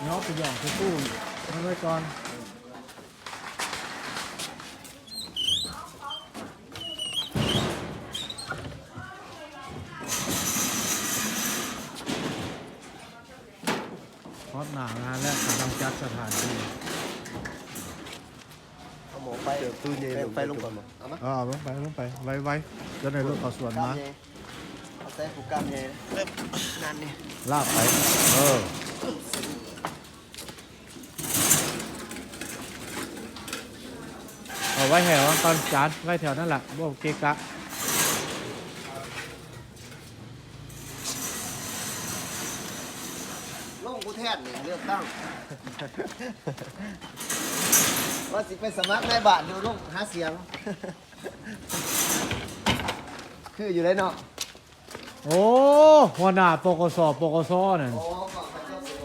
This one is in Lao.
ເນາະ ໄປຫຍ້ອນໃສ່ຕູ້ມັນໄວ້ກ່ອນ. ຮອດໜ້າງານແລ້ວ ກຳລັງຈັດສະຖານທີ່. ເອົາໝໍ້ໄຟ ເຕີບຕູ້ໃຫຍ່ ແປງໄຟລົງກ່ອນບໍ່? ເອົາມາ ເອີ ເອົາລົງໄປ ລົງໄປ ໄວໆ ຈະໄດ້ລົດເຂົ້າສວນມາ. ເອົາໃສ່ຜູ້ກ້າມໃຫຍ່ ນັ້ນນີ້ ລາບໄປ ເອີ ເອົາໄວ້ແຖວກ່ອນ ຈານໄວ້ແຖວນັ້ນລະ ບໍ່ເກະກະ. ລົງຜູ້ແທນນີ້ເລືອກຕັ້ງ ວ່າຊິໄປສະໝັກນາຍບ້ານຢູ່ ລົງຫາສຽງ ຄືຢູ່ໄດ໋ເນາະ. ໂອ້ ຫົວໜ້າ ປກສ ປກສ ນັ້ນ. ໂອ້